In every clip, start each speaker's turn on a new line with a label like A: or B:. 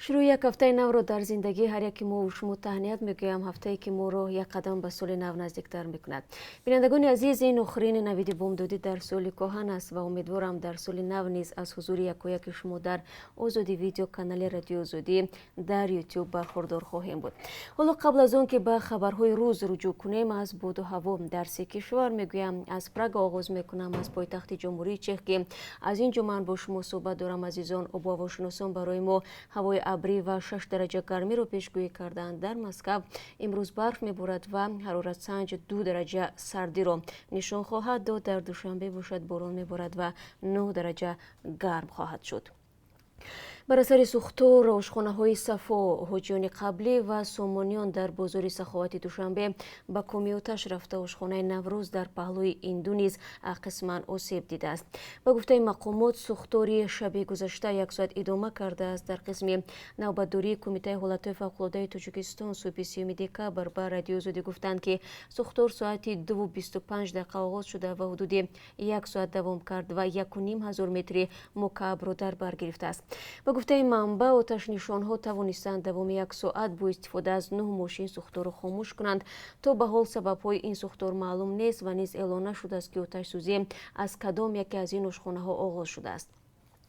A: Шурӯи як ҳафтаи навро дар зиндагии ҳар яки мо шумо таҳният мегӯям, ҳафтае ки моро як қадам ба соли нав наздиктар мекунад. Бинандагони азиз, ин охирини навиди бомдодӣ дар соли кӯҳан аст ва умедворам, дар соли нав низ аз ҳузури якояки шумо дар Озодӣ Видео, канали Радиои Озодӣ дар Ютюб бархурдор хоҳем буд. Ҳоло, қабл аз он ки ба хабарҳои рӯз руҷӯъ кунем, аз боду ҳаво дар се кишвар мегӯям. Аз Прага оғоз мекунам, аз пойтахти Ҷумҳурии Чех, ки аз ин ҷо ман бо шумо суҳбат дорам. Азизон, обу ҳавошиносон барои мо ҳавои абрӣ ва 6 дараҷа гармиро пешгӯӣ карданд. Дар Москав имрӯз барф меборад ва ҳароратсанҷ 2 дараҷа сардиро нишон хоҳад дод. Дар Душанбе бошад, борон меборад ва 9 дараҷа гарм хоҳад шуд. Бар асари сӯхтор ошхонаҳои Сафо, Ҳоҷиёни Қаблӣ ва Сомониён дар бозори Саховати Душанбе ба коми оташ рафта, ошхонаи Наврӯз дар паҳлӯи ин ду низ қисман осеб дидааст. Ба гуфтаи мақомот, сӯхтори шаби гузашта як соат идома кардааст. Дар қисми навбатдории Кумитаи ҳолатҳои фавқулодаи Тоҷикистон субҳи 30 декабр ба Радиои Озодӣ гуфтанд, ки сӯхтор соати 2:25 оғоз шуда ва ҳудуди як соат давом кард ва 1,5 ҳазор метри мукаабро дар бар гирифтааст. Ба гуфтаи манбаъ, оташнишонҳо тавонистанд давоми як соат бо истифода аз нӯҳ мошин сӯхторро хомӯш кунанд. То ба ҳол сабабҳои ин сӯхтор маълум нест ва низ эълон нашудааст, ки оташсӯзӣ аз кадом яке аз ин ошхонаҳо оғоз шудааст.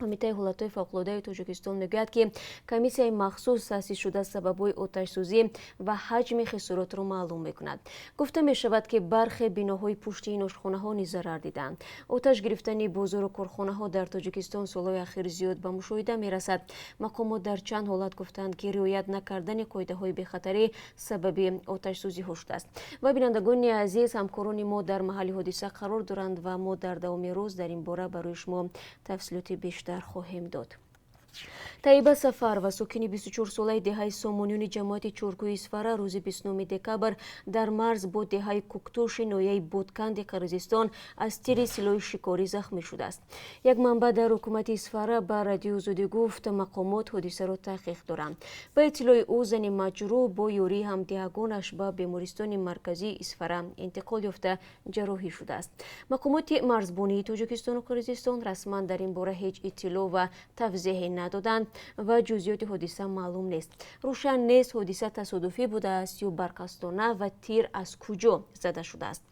A: Кумитаи ҳолатҳои фавқулодаи Тоҷикистон мегӯяд, ки комиссияи махсус таъсис шуда сабабҳои оташсӯзӣ ва ҳаҷми хисоротро маълум мекунад. Гуфта мешавад, ки бархе биноҳои пушти ин ошхонаҳо низ зарар диданд. Оташ гирифтани бозору корхонаҳо дар Тоҷикистон солҳои ахир зиёд ба мушоҳида мерасад. Мақомот дар чанд ҳолат гуфтанд, ки риоят накардани қоидаҳои бехатарӣ сабаби оташсӯзиҳо шудааст. Ва, бинандагони азиз, ҳамкорони мо дар маҳалли ҳодиса қарор доранд ва мо дар давоми рӯз дар ин бора барои шумо тафсилоти бештар хоҳем дод. Таиба Сафарова, сокини 24-солаи деҳаи Сомониёни ҷамоати Чоркӯи Исфара, рӯзи 29 декабр дар марз бо деҳаи Куктоши ноҳияи Ботканди Қирғизистон аз тири силоҳи шикорӣ захмӣ шудааст. Як манбаъ дар ҳукумати Исфара ба Радиои Озодӣ гуфт, мақомот ҳодисаро таҳқиқ доранд. Ба иттилои ӯ, зани маҷрӯҳ бо ёрии ҳамдиҳагонаш ба бемористони марказии Исфара интиқол ёфта, ҷарроҳӣ шудааст. Мақомоти марзбонии Тоҷикистону Қирғизистон расман дар ин бора ҳеҷ иттилоъ ва тавзеҳе надоданд ва ҷузъиёти ҳодиса маълум нест. Рӯшан нест, ҳодиса тасодуфӣ будааст ё барқасдона ва тир аз куҷо зада шудааст.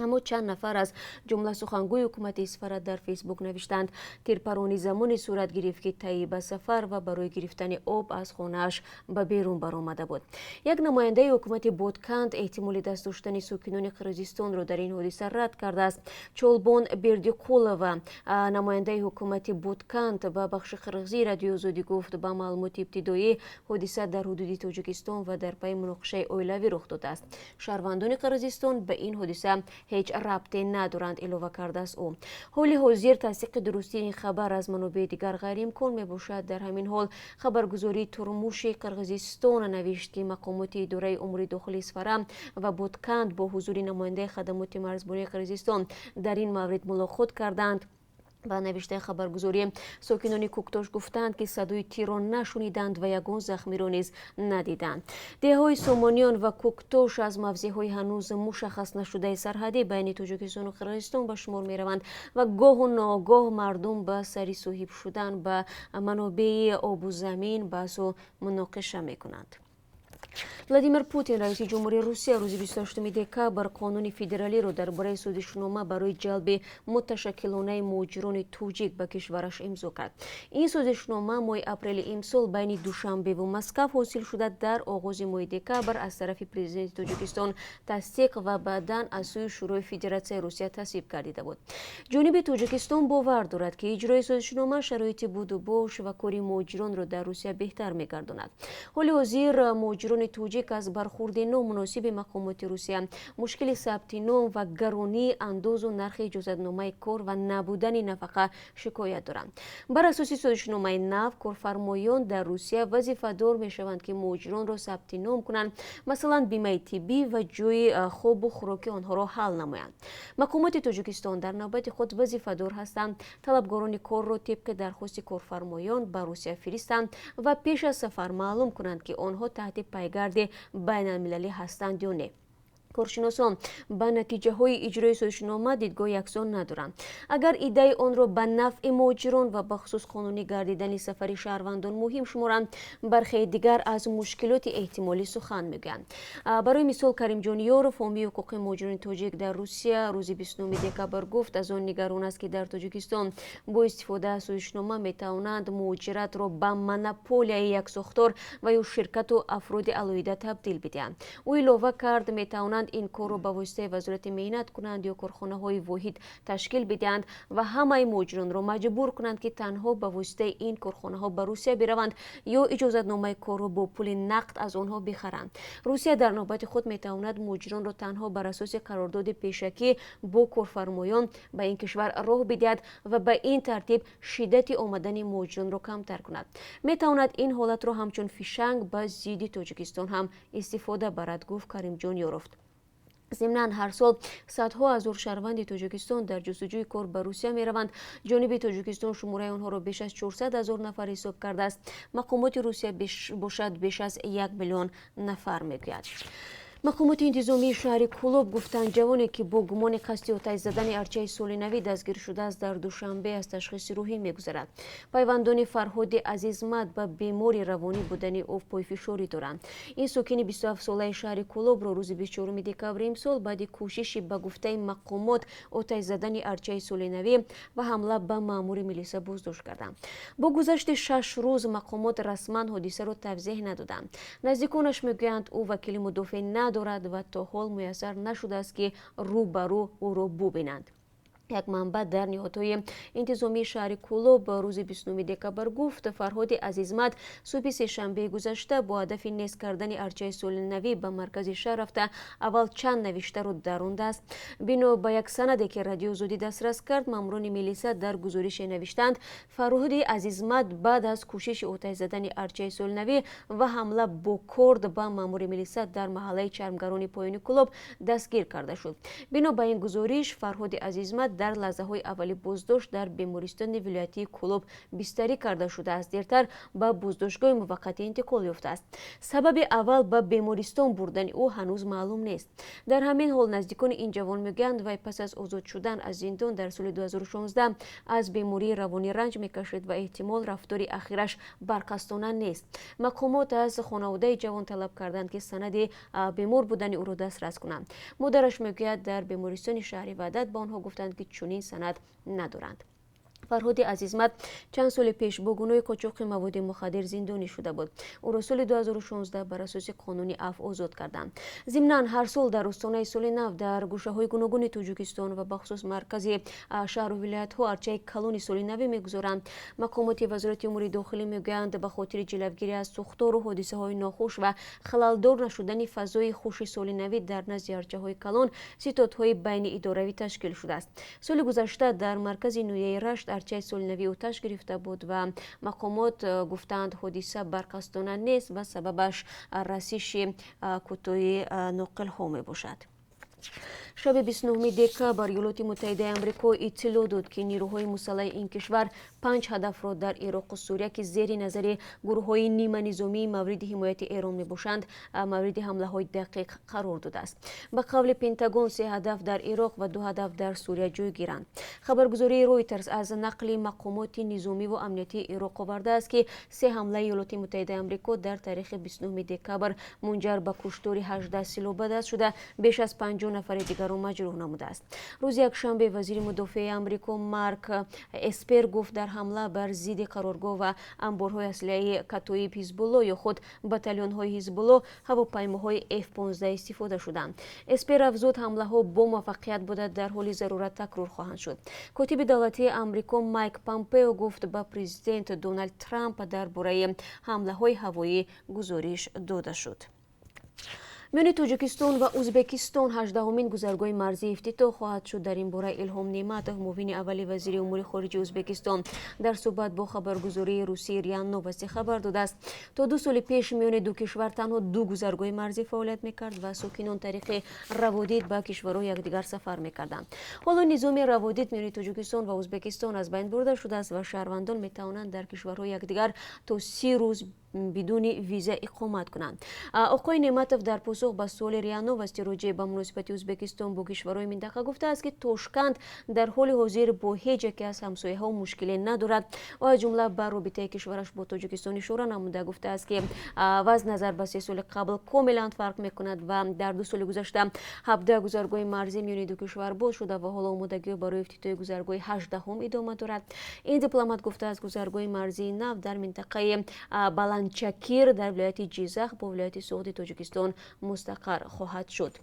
A: Аммо чанд нафар, аз ҷумла сухангӯи ҳукумати Исфара, дар Фейсбук навиштанд, тирпаронӣ замоне сурат гирифт, ки Таиба Сафарова барои гирифтани об аз хонааш ба берун баромада буд. Як намояндаи ҳукумати Ботканд эҳтимоли даст доштани сокинони Қирғизистонро дар ин ҳодиса рад кардааст. Чолбон Бердиқулова, намояндаи ҳукумати Ботканд, ба бахши қирғизии Радиои Озодӣ гуфт, ба маълумоти ибтидоӣ, ҳодиса дар ҳудуди Тоҷикистон ва дар пайи муноқишаи оилавӣ рух додааст. Шаҳрвандони Қирғизистон ба ин ҳодиса ҳеҷ рабте надоранд, илова кардааст ӯ. Ҳоли ҳозир тасдиқи дурустии ин хабар аз манобеи дигар ғайриимкон мебошад. Дар ҳамин ҳол, хабаргузории Турмуши Қирғизистон навишт, ки мақомоти идораи умури дохили Исфара ва Ботканд бо ҳузури намояндаи хадамоти марзбонии Қирғизистон дар ин маврид мулоқот карданд. Ба навиштаи хабаргузорӣ, сокинони Куктош гуфтанд, ки садои тирро нашуниданд ва ягон захмиро низ надиданд. Деҳаҳои Сомониён ва Куктош аз мавзеъҳои ҳанӯз мушаххас нашудаи сарҳадӣ байни Тоҷикистону Қирғизистон ба шумор мераванд ва гоҳу ногоҳ мардум ба сари соҳиб шудан ба манобеи обу замин баҳсу муноқиша мекунанд. Владимир Путин, раиси ҷумҳурии Русия, рӯзи 28 декабр қонуни федералиро дар бораи созишнома барои ҷалби муташаккилонаи муҳоҷирони тоҷик ба кишвараш имзо кард. Ин созишнома моҳи апрели имсол байни Душанбеву Москав ҳосил шуда, дар оғози моҳи декабр аз тарафи президенти Тоҷикистон тасдиқ ва баъдан аз сӯи Шӯрои Федератсияи Русия тасвиб гардида буд. Ҷониби Тоҷикистон бовар дорад, ки иҷрои созишнома шароити будубош ва кори муҳоҷиронро дар Русия беҳтар мегардонад. Ҳоли ҳозир муҳоҷирони тоҷик аз бархурди номуносиби мақомоти Русия, мушкили сабти ном ва гаронии андозу нархи иҷозатномаи кор ва набудани нафақа шикоят доранд. Бар асоси созишномаи нав, корфармоён дар Русия вазифадор мешаванд, ки муҳоҷиронро сабти ном кунанд, масалан, бимаи тиббӣ ва ҷойи хобу хӯроки онҳоро ҳал намоянд. Мақомоти Тоҷикистон дар навбати худ вазифадор ҳастанд, талабгорони корро тибқи дархости корфармоён ба Русия фиристанд ва пеш аз сафар маълум кунанд, ки онҳо таҳти пайгарди байналмилалӣ ҳастанд ё не. Коршиносон ба натиҷаҳои иҷрои созишнома дидгоҳи яксон надоранд. Агар иддаи онро ба нафъи муҳоҷирон ва бахусус қонунӣ гардидани сафари шаҳрвандон муҳим шуморанд, бархеи дигар аз мушкилоти эҳтимолӣ сухан мегӯянд. Барои мисол, Каримҷон Ёров, ҳомии ҳуқуқи муҳоҷирони тоҷик дар Русия, рӯзи 29 декабр гуфт, аз он нигарон аст, ки дар Тоҷикистон бо истифода аз созишнома метавонанд муҳоҷиратро ба монополияи як сохтор ва ё ширкату афроди алоҳида табдил бидиҳанд. Ӯ илова кард, метавонанд ин корро ба воситаи Вазорати меҳнат кунанд ё корхонаҳои воҳид ташкил бидиҳанд ва ҳамаи муҳоҷиронро маҷбур кунанд, ки танҳо ба воситаи ин корхонаҳо ба Русия бираванд ё иҷозатномаи корро бо пули нақд аз онҳо бихаранд. Русия дар навбати худ метавонад муҳоҷиронро танҳо бар асоси қарордоди пешакӣ бо корфармоён ба ин кишвар роҳ бидиҳад ва ба ин тартиб шиддати омадани муҳоҷиронро камтар кунад. Метавонад ин ҳолатро ҳамчун фишанг ба зидди Тоҷикистон ҳам истифода барад, гуфт Каримҷон Ёров. Зимнан, ҳар сол садҳо ҳазор шаҳрванди Тоҷикистон дар ҷустуҷӯи кор ба Русия мераванд. Ҷониби Тоҷикистон шумораи онҳоро беш аз 400 ҳазор нафар ҳисоб кардааст. Мақомоти Русия бошад, беш аз 1 миллион нафар мегӯяд. Мақомоти интизомии шаҳри Кӯлоб гуфтанд, ҷавоне, ки бо гумони қасди оташ задани арчаи соли навӣ дастгир шудааст, дар Душанбе аз ташхиси рӯҳӣ мегузарад. Пайвандони Фарҳоди Азизмат ба бемори равонӣ будани ӯ пойфишорӣ доранд. Ин сокини 27-солаи шаҳри Кӯлобро рӯзи 24 декабри имсол баъди кӯшиши, ба гуфтаи мақомот, оташ задани арчаи соли навӣ ва ҳамла ба маъмури милиса боздошт карданд. Бо гузашти 6 рӯз мақомот расман ҳодисаро тавзеҳ надоданд. Наздиконаш мегӯянд, ӯ вакили мудофеъ надорад ва то ҳол муяссар нашудааст, ки рӯ ба рӯ ӯро бубинанд. Як манбаъ дар ниҳодҳои интизомии шаҳри Кӯлоб рӯзи 29 декабр гуфт, Фарҳоди Азизмат субҳи сешанбеи гузашта бо ҳадафи нест кардани арчаи соли навӣ ба маркази шаҳр рафта, аввал чанд навиштаро дарондааст. Бино ба як санаде, ки Радиои Озодӣ дастрас кард, маъмурони милиса дар гузорише навиштанд, Фарҳоди Азизмат баъд аз кӯшиши оташ задани арчаи соли навӣ ва ҳамла бо корд ба маъмури милиса дар маҳаллаи Чармгарони поёни Кӯлоб дастгир карда шуд. Бино ба ин гузориш, Фарҳоди Азизмат дар лаҳзаҳои аввали боздошт дар бемористони вилоятии Кӯлоб бистарӣ карда шудааст, дертар ба боздоштгоҳи муваққатӣ интиқол ёфтааст. Сабаби аввал ба бемористон бурдани ӯ ҳанӯз маълум нест. Дар ҳамин ҳол, наздикони ин ҷавон мегӯянд, вай пас аз озод шудан аз зиндон дар соли 2016 аз бемории равонӣ ранҷ мекашид ва эҳтимол рафтори ахираш барқасдона нест. Мақомот аз хонаводаи ҷавон талаб карданд, ки санади бемор будани ӯро дастрас кунанд. Модараш мегӯяд, дар бемористони шаҳри Ваҳдат ба онҳо гуфтанд, ки чунин санад надоранд. Фарҳоди Азизмат чанд соли пеш бо гуноҳи қочоқи маводи мухаддир зиндонӣ шуда буд. Ӯро соли 2016 бар асоси қонуни афв озод карданд. Зимнан, ҳар сол дар остонаи соли нав дар гӯшаҳои гуногуни Тоҷикистон ва бахусус маркази шаҳру вилоятҳо арчаи калони соли навӣ мегузоранд. Мақомоти Вазорати умури дохилӣ мегӯянд, ба хотири ҷилавгирӣ аз сӯхтору ҳодисаҳои нохуш ва халалдор нашудани фазои хуши соли навӣ дар назди арчаҳои калон ситодҳои байниидоравӣ ташкил шудааст. Соли гузашта дар маркази ноҳияи Рашт арчаи солинавӣ оташ гирифта буд ва мақомот гуфтаанд, ҳодиса барқасдона нест ва сабабаш расиши кӯтоҳи ноқилҳо мебошад. Шаби 29 декабр Иёлоти Муттаҳидаи Амрико иттилоъ дод, ки нирӯҳои мусаллаҳи ин кишвар панҷ ҳадафро дар Ироқу Сурия, ки зери назари гурӯҳҳои ниманизомии мавриди ҳимояти Эрон мебошанд, мавриди ҳамлаҳои дақиқ қарор додааст. Ба қавли Пентагон, се ҳадаф дар Ироқ ва ду ҳадаф дар Сурия ҷойгиранд. Хабаргузории Ройтерс аз нақли мақомоти низомиву амниятии Ироқ овардааст, ки се ҳамлаи Иёлоти Муттаҳидаи Амрико дар таърихи 29 декабр мунҷар ба куштори 18 силоҳбадаст шуда, беш аз 50 нафари дигарро маҷрӯҳ намудааст. Рӯзи якшанбе вазири мудофиаи Амрико Марк Эспер гуфт, дар ҳамла бар зидди қароргоҳ ва амборҳои аслиҳаи Катоиб Ҳизбулло ё худ батальонҳои Ҳизбулло ҳавопаймоҳои F-15 истифода шуданд. Эспер афзуд, ҳамлаҳо бо муваффақият буда, дар ҳоли зарурат такрор хоҳанд шуд. Котиби давлатии Амрико Майк Помпео гуфт, ба президент Доналд Трамп дар бораи ҳамлаҳои ҳавоӣ гузориш дода шуд. Миёни Тоҷикистон ва Ӯзбекистон 18-умин гузаргоҳи марзӣ ифтитоҳ хоҳад шуд. Дар ин бора Илҳом Неъматов, муовини аввали вазири умури хориҷи Ӯзбекистон, дар суҳбат бо хабаргузории русии РИА Новости хабар додааст. То 2 соли пеш миёни ду кишвар танҳо ду гузаргоҳи марзӣ фаъолият мекард ва сокинон тариқи раводид ба кишварҳои якдигар сафар мекарданд. Ҳоло низоми раводид миёни Тоҷикистон ва Ӯзбекистон аз байн бурда шудааст ва шаҳрвандон метавонанд дар кишварҳои якдигар то 30 рӯз Бидуни виза иқомат кунанд. Оқои Неъматов дар посух ба суоли РИА Новости роҷеъ ба муносибати Ӯзбекистон бо кишварҳои минтақа гуфтааст, ки Тошканд дар ҳоли ҳозир бо ҳеҷ яке аз ҳамсояҳо мушкиле надорад ва аз ҷумла ба робитаи кишвараш бо Тоҷикистон ишора намуда, гуфтааст, ки вазъ назар ба 3 соли қабл комилан фарқ мекунад ва дар 2 соли гузашта 17 гузаргоҳи марзӣ миёни ду кишвар боз шуда ва ҳоло омодагиҳо барои ифтитоҳи гузаргоҳи 18-ум идома дорад. Ин дипломат гуфтааст, гузаргоҳи марзии нав дар минтақаи Баланчакир дар вилояти Ҷизах бо вилояти Суғди Тоҷикистон мустақар хоҳад шуд.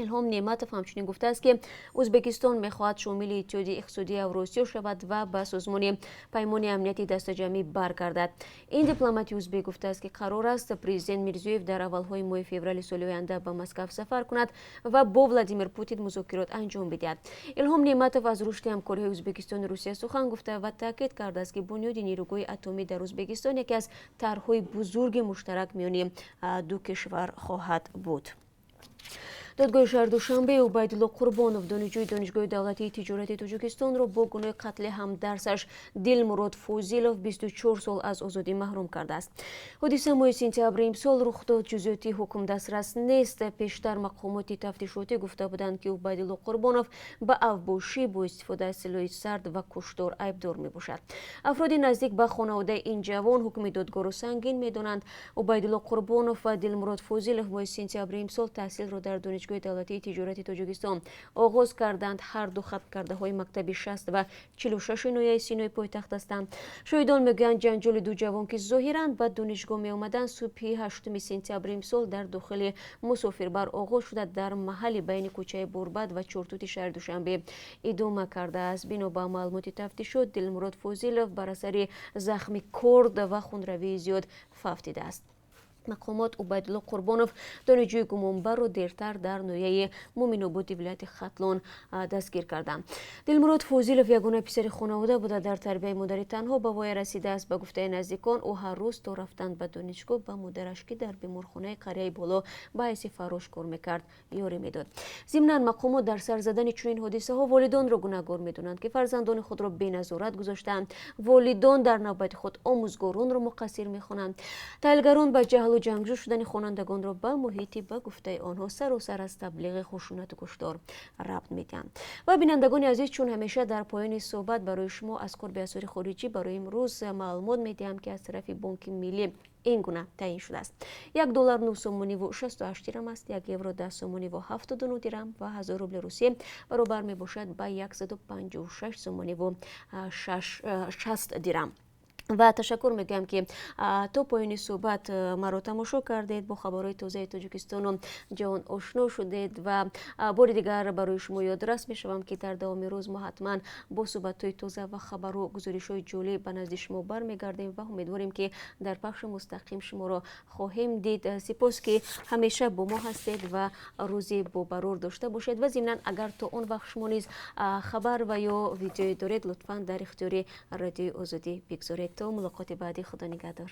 A: Илҳом Неъматов ҳамчунин гуфтааст, ки Ӯзбекистон мехоҳад шомили Иттиҳоди иқтисодии Авросиё шавад ва ба Созмони Паймони Амнияти Дастаҷамъӣ баргардад. Ин дипломати узбек гуфтааст, ки қарор аст президент Мирзиёев дар аввалҳои моҳи феврали соли оянда ба Москав сафар кунад ва бо Владимир Путин музокирот анҷом бидиҳад. Илҳом Неъматов аз рушди ҳамкориҳои Ӯзбекистону Русия сухан гуфта ва таъкид кардааст, ки бунёди нерӯгоҳи атомӣ дар Ӯзбекистон яке аз тарҳҳои бузурги муштарак миёни ду кишвар хоҳад буд. Додгоҳи шаҳри Душанбе Убайдулло Қурбонов, донишҷӯи Донишгоҳи давлатии тиҷорати Тоҷикистонро бо гуноҳи қатли ҳамдарсаш Дилмурод Фозилов 24 сол аз озодӣ маҳрум кардааст. Ҳодиса моҳи сентябри имсол рух дод. Ҷузъиёти ҳукм дастрас нест. Пештар мақомоти тафтишотӣ гуфта буданд, ки Убайдулло Қурбонов ба авбошӣ бо истифода аз силоҳи сард ва куштор айбдор мебошад. Афроди наздик ба хонаводаи ин ҷавон ҳукми додгоҳро сангин медонанд. Убайдулло Қурбонов ва Дилмурод Фозилов моҳи сентябри имсол таҳсилро дар Донишгоҳи давлатии тиҷорати Тоҷикистон оғоз карданд. Ҳар ду хатмкардаҳои мактаби 60 ва 46 ноҳияи Синои пойтахт ҳастанд. Шоҳидон мегӯянд, ҷанҷоли ду ҷавон, ки зоҳиран ба донишгоҳ меомаданд, субҳи 8 сентябри имсол дар дохили мусофирбар оғоз шуда, дар маҳалли байни кӯчаи Борбад ва Чортути шаҳри Душанбе идома кардааст. Бино ба маълумоти тафтишот, Дилмурод Фозилов бар асари захми корд ва хунравии зиёд фавтидааст. Мақомот Убайдулло Қурбонов, донишҷӯи гумонбарро, дертар дар ноҳияи Муъминободи вилояти Хатлон дастгир карданд. Дилмурод Фозилов ягона писари хонавода буда, дар тарбияи модари танҳо ба воя расидааст. Ба гуфтаи наздикон, ӯ ҳар рӯз то рафтан ба донишгоҳ ба модараш, ки дар беморхонаи қарияи Боло ба ҳайси фаррош кор мекард, ёрӣ медод. Зимнан, мақомот дар сар задани чунин ҳодисаҳо волидонро гунаҳгор медонанд, ки фарзандони худро беназорат гузоштаанд. Волидон дар навбати худ омӯзгоронро муқассир мехонанд. Таҳлилгарон ба ҷаҳлу ҷангҷӯ шудани хонандагонро ба муҳити, ба гуфтаи онҳо, саросар аз таблиғи хушунату куштор рабт медиҳанд. Ва, бинандагони азиз, чун ҳамеша дар поёни суҳбат барои шумо аз қурби асъори хориҷӣ барои имрӯз маълумот медиҳам, ки аз тарафи Бонки Миллӣ ин гуна таъин шудааст: 1 доллар 9 сомониву 68 дирам аст, 1 евро 10 сомониву 79 дирам ва 1000 рубли Русия баробар мебошад ба 156 сомониву 60 дирам. Ва ташаккур мегӯям, ки то поёни суҳбат маро тамошо кардед, бо хабарҳои тозаи Тоҷикистону ҷаҳон ошно шудед. Ва бори дигар барои шумо ёдрас мешавам, ки дар давоми рӯз мо ҳатман бо суҳбатҳои тоза ва хабару гузоришҳои ҷолиб ба назди шумо бармегардем ва умедворем, ки дар пахши мустақим шуморо хоҳем дид. Сипос, ки ҳамеша бо мо ҳастед ва рӯзи бобарур дошта бошед. Ва зимнан, агар то он вақт шумо низ хабар ва ё видеое доред, лутфан дар ихтиёри Радиои Озодӣ бигзоред. То мулоқоти баъдӣ, Худо нигаҳдор.